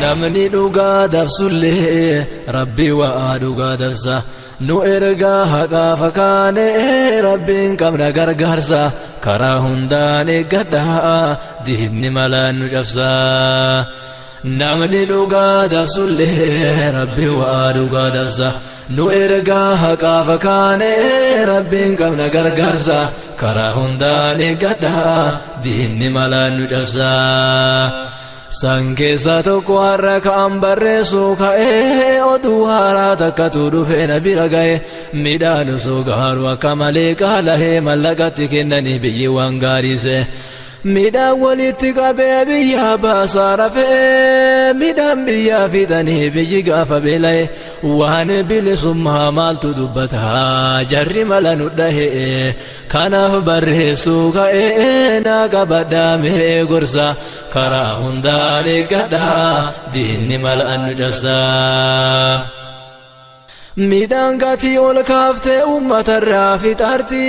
Namni dhugaa dabsullee Rabbi waa dhugaa dabsa. Nu ergaa haqaa fakkaane Rabbiin qabna gargaarsa. Karaa hundaan eeggadhaa diinni malaan nu cabsa. Namni dhugaa dabsullee Rabbi waa dhugaa dabsa. Nu ergaa haqaa fakkaane Rabbiin qabna gargaarsa. Karaa hundaan eeggadhaa diinni malaan nu cabsa. San keessaa tokko har'a ka'an barreessuu ka'ee oduu haaraa takkatu dhufee na bira ga'e midhaan osoo gaaruu akka malee qaala'ee mallaqatti kennanii biyyi waan gaariise. Midhaan walitti qabee biyya baasaa rafee midhaan biyyaa fixanii biyyi gaafa beela'e waan bilisummaa maaltu dubbata jarri mala nu dhahe kanaaf barreessuu ka'ee naa qabadhaamee gorsa karaa hundaan eeggadhaa diinni mala nu cabsa. Midhaan gatii ol kaaftee uummatarraa fixaarti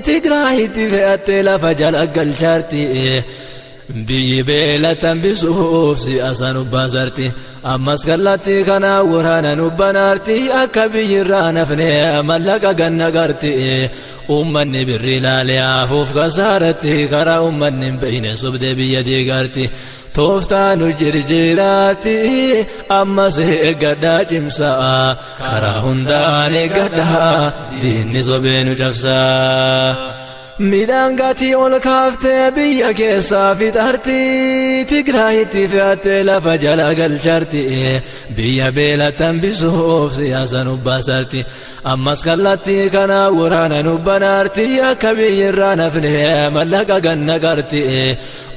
Tigraayitti fe'attee lafa jala galchaarti. Biyyi beela tambisuuf si'a san ubbaasarti. Ammas kallattii kana waraana nubbanaarti akka biyyirraa nafne mallaqa ganna garti. Uummanni birri ilaalee hafuuf kasaaratti karaa uummanni hin beekne sobdee biyya diigaarti. Tooftaan jirjiraatti ammas eeggadhaa cimsaa karaa hundaan eeggadhaa diinni sobee nu cabsaa. Midhaan gatii ol kaaftee biyya keessaa fixaarti Tigraayitti fe'attee lafa jala galchaarti biyya beela tambisuuf siyaasa nu baasarti ammas kallattii kana waraana nu banaarti akka biyyirraa nafne mallaqa ganna qarti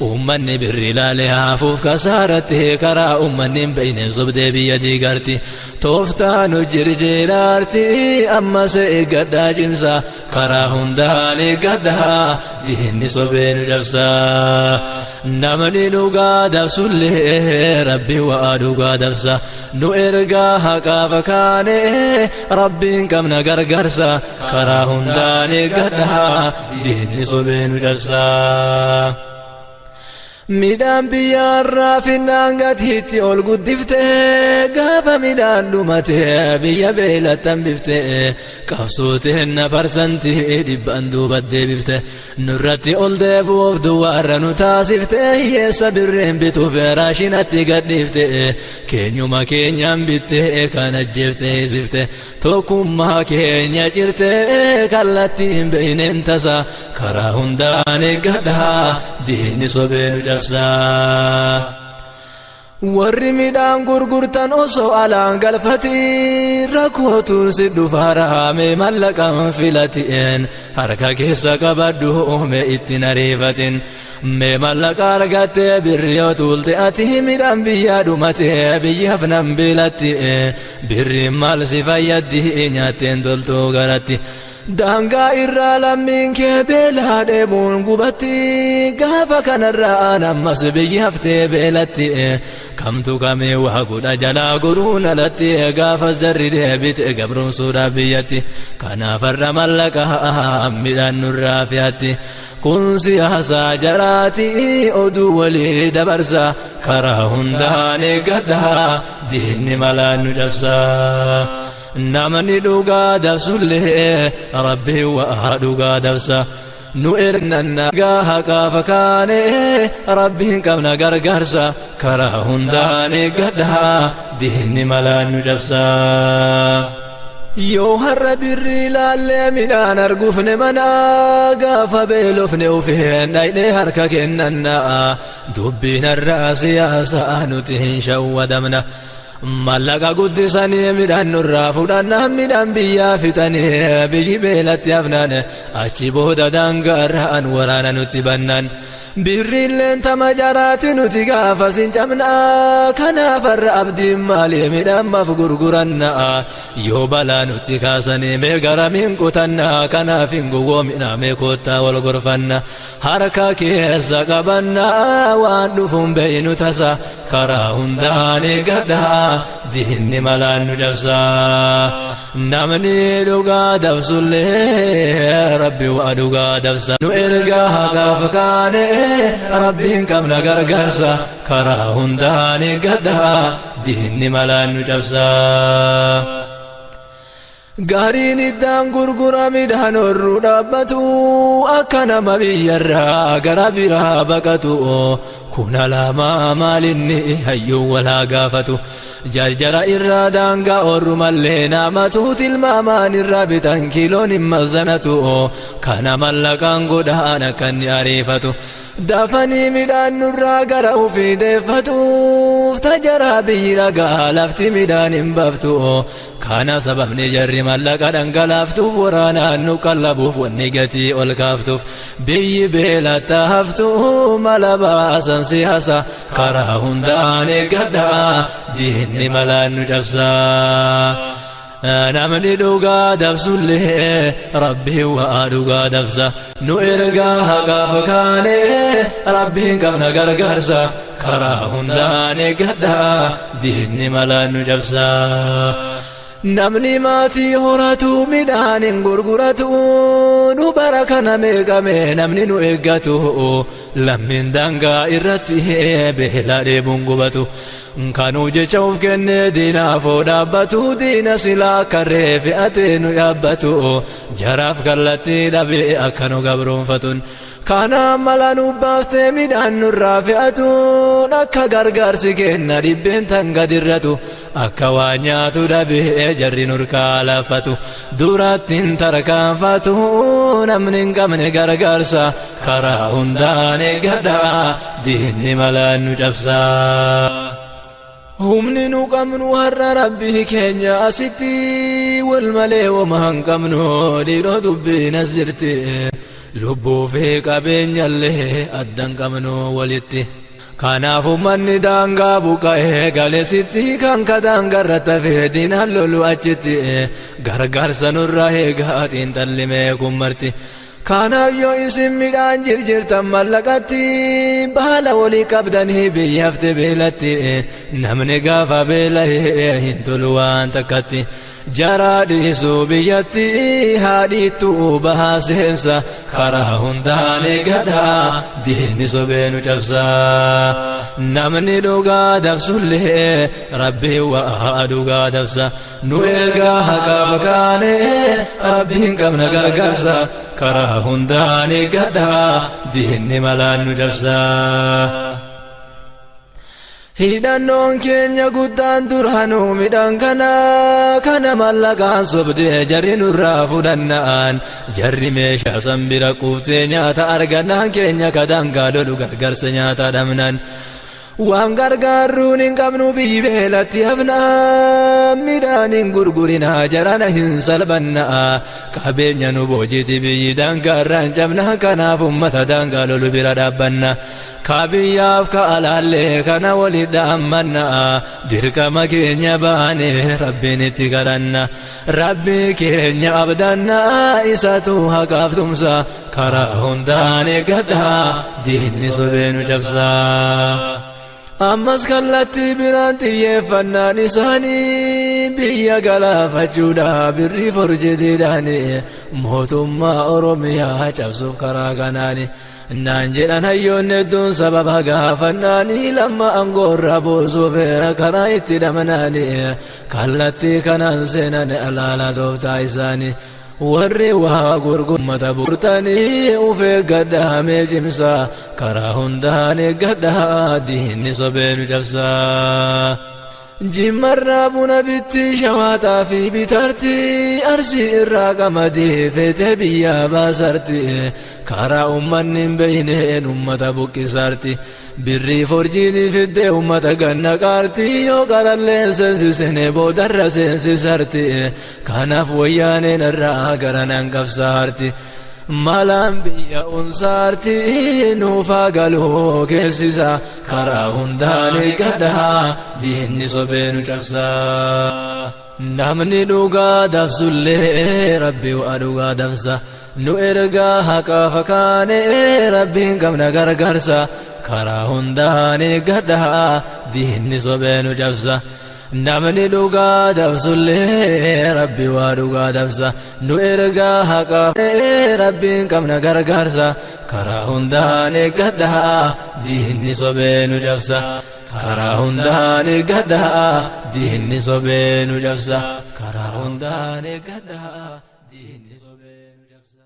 uummanni birri ilaalee hafuuf kasaaratti karaa uummanni hin beekne sobdee biyya diigarti tooftaan jirjiraarti ammas eeggadhaa cimsa karaa hundaan eeggadhaa diinni sobee nu cabsa. Namni dhugaa dabsullee Rabbi waa dhugaa dabsa. Nu ergaa haqaa fakkaane Rabbiin qabna gargaarsa karaa hundaan eeggadhaa diinni sobee nu cabsa. Midhaan biyyaarraa finnaan gatiitti ol guddifte gaafa midhaan dhumate biyya beelatti hambifte qabsooteen na parsantii 100n duuba deebifte nurratti ol deebi'uuf duwwaarra nu taasifte hiyyeessa birreen bituuf raashinatti gadhiifte keenyuma keenyaan bitte kan ajjeefte hiisifte tokkummaa keenya cirte kallattii hin beekneen tasa karaa hundaan eeggadhaa diinni sobee nu cabsaa. Warri midhaan gurgurtan osoo alaan galfatiin rakkootuun si dhufaara mee mallaqaan filatiin harka keessa qabadhu mee ittiin ariifatin mee mallaqa argattee birri yoo tuulte ati midhaan biyyaa dhumate biyyi hafnan beelatti birri maal si fayyaddi nyaatteen toltuu garatti. Daangaa irraa lammiin kee beelaa dheebuun gubatti gaafa kanarraa ammas biyyi haftee beelatti kamtu kamee waa godha jalaa goruun alatti gaafas jarri deebite gabroomsuudhaaf biyyatti kanaaf har'a mallaqa midhaan nurraa fe'atti kun siyaasaa jaraati oduu walii dabarsa karaa hundaan eeggadhaa diinni malaan nu cabsa. Namni dhugaa dabsullee Rabbi waa dhugaa dabsa. Nu ergnanna haqaa fakkaane Rabbiin qabna gargaarsa karaa hundaan eeggadhaa diinni malaan nu cabsa. Yoo har'a birri ilaallee midhaan arguufne mana gaafa beelofne ufeen dhaqnee harka kennannaa dubbiin har'aa siyaasaa nuti hin shawwadamna. Mallaqa guddisanii midhaan nurraa fudhannaan midhaan biyyaa fixanii biyyi beelatti hafnaan achi booda daangaarraan waraana nutti bannaan. Birriilleen tama jaraati nuti gaafa sin cabnaa kanaaf har'a abdiin maali midhaan maaf gurgurannaa yoo balaa nutti kaasanii mee garamiin qutannaa kanaaf hin gowwoomina mee koottaa wal gorfanna harka keessa qabannaa waan dhufuun beeynu tasa karaa hundaan eeggadhaa diinni malaan nu cabsaa. Namni dhugaa dabsullee Rabbi waa dhugaa dabsa. Nu ergaa haqaaf kaane Rabbiin qabna gargaarsa. Karaa hundaan eeggadhaa diinni malaan nu cabsa. Gaariin iddaan gurgura midhaan horruu dhaabbatu akka nama biyyarraa gara biraa baqatu. Kun alaamaa maalinni hayyuu walaa gaafatu. Jarjara irraa daangaa horru mallee namatu tilmaamaan irraa bitan kiiloon hin mazanatu. Kana mallaqaan godhaan akka inni ariifatu. Dafanii midhaan nurraa gara ufii deeffatuuf tajaraa biyyi dhagaa lafti midhaan hin baftu. Kana sababni jarri mallaqa dhangalaaftuuf waraanaan nu qallabuuf wanni gatii ol kaaftuuf biyyi beelatti haftu mala baasan siyaasa karaa hundaan eeggadhaa diinni malaan nu cabsaa. Namni dhugaa dabsullee Rabbiin waa dhugaa dabsa. Nu ergaa haqaaf kaane Rabbiin qabna gargaarsa. Karaa hundaan eeggadhaa diinni malaan nu cabsa. Namni maatii horatu midhaan hin gurguratu. Nu bara kana meeqame namni nu eeggatu. Lammiin daangaa irratti beela dheebuun gubatu. Kanuu jecha of kennee diinaafoo dhaabbatu diina silaa karree fe'atee nu yaabbatu. Jaraaf kallattii dhabee akka nu gabroonfatun. Kana mala nu baaftee midhaan nurraa fe'atuun akka gargaarsi kenna dhibbeen tan gadirratu. Akka waa nyaatu dhabee jarri nurkaa laffatu. Duratti hin tarkaanfatu namni hin qabne gargaarsa. Karaa hundaan eeggadhaa diinni malaan nu cabsaa. Humni nu qabnu har'a Rabbii keenya asitti wal malee wama hin qabnu dhiiroo dubbiin as jirti. Lubbuu fi qabeenyallee addan qabnu walitti. Kanaaf uummanni daangaa buqqa'ee galeesitti kan ka daangarra tafee diinaan lolu achitti gargaarsa nurraa eegaa xiinxalli kun marti. Kanaaf yoo isin midhaan jirjirtan mallaqatti baala walii qabdanii biyyafte beelatti namni gaafa beela'ee hin tolu waan takkatti. Jaraa dhiisuu biyyatti haadhiittuu bahaa seensa karaa hundaan eeggadhaa diinni sobee nu cabsaa. Namni dhugaa dabsullee Rabbiin waa dhugaa dabsa. Nu ergaa haqaaf kaane Rabbiin qabna gargaarsa. Karaa hundaan eeggadhaa diinni malaan nu cabsaa. Hidhannoon keenya guddaan duraanuu midhaan kana kana mallaqaan sobdee jarri nurraa fudhannaan jarri meeshaa san bira quuftee nyaata argannaan keenya ka daangaa lolu gargaarsa nyaata dhabnaan. Waan gargaarruun hin qabnu biyyi beelatti hafnaa midhaan hin gurgurinaa jarana hin salphannaa qabeenya nu boojiti biyyi daangaarraan cabnaa kanaaf ummata daangaa lolu bira dhaabbanna. Ka biyyaaf ka alaallee kana walitti dhaammannaa dirqama keenya baane Rabbiin itti kadhanna. Rabbi keenya abdannaa isatu haqaaf tumsa karaa hundaan eeggadhaa diinni sobee nu cabsaa. Ammas kallattii biraan xiyyeeffannaan isaanii biyya galaafachuudha birrii forjetiidhaani mootummaa Oromiyaa cabsuuf karaa kanaani. Naan jedhan hayyoonni hedduun sababa gaafannaanii lamma aangoorra buusuuf karaa itti dhamanaani kallattii kanaan seenan alaala tooftaa isaanii. Warri waa gurgummata burtanii uf eeggadhaa mee cimsaa karaa hundaan eeggadhaa diinni sobee nu cabsaa. Jimmarraa buna bitti shawaaxaa fi bitarti arsii irraa qamadii feetee biyyaa baasarti karaa uummanni hin beeyneen uummata buqqisarti. Birrii forjiitii fiddee uummata ganna qaarti yoo qarallee seensisine boodarra seensisarti kanaaf wayyaaneen irraa garanaan qabsaarti. Malaan biyya unsaarti nuufaa galuu keessisa karaa hundaan eeggadhaa diinni sobee nu cabsaa. Namni dhugaa dabsullee Rabbi waa dhugaa dabsa. Nu ergaa haqaaf kaane Rabbiin qabna gargaarsa. Karaa hundaan eeggadhaa diinni sobee nu cabsa. Namni dhugaa dabsullee Rabbi waa dhugaa dabsa. Nu ergaa haqa Rabbiin qabna gargaarsa. Karaa hundaan eeggadhaa diinni sobee nu cabsa. Karaa hundaan eeggadhaa diinni sobee nu cabsa. Karaa hundaan eeggadhaa diinni sobee nu cabsa.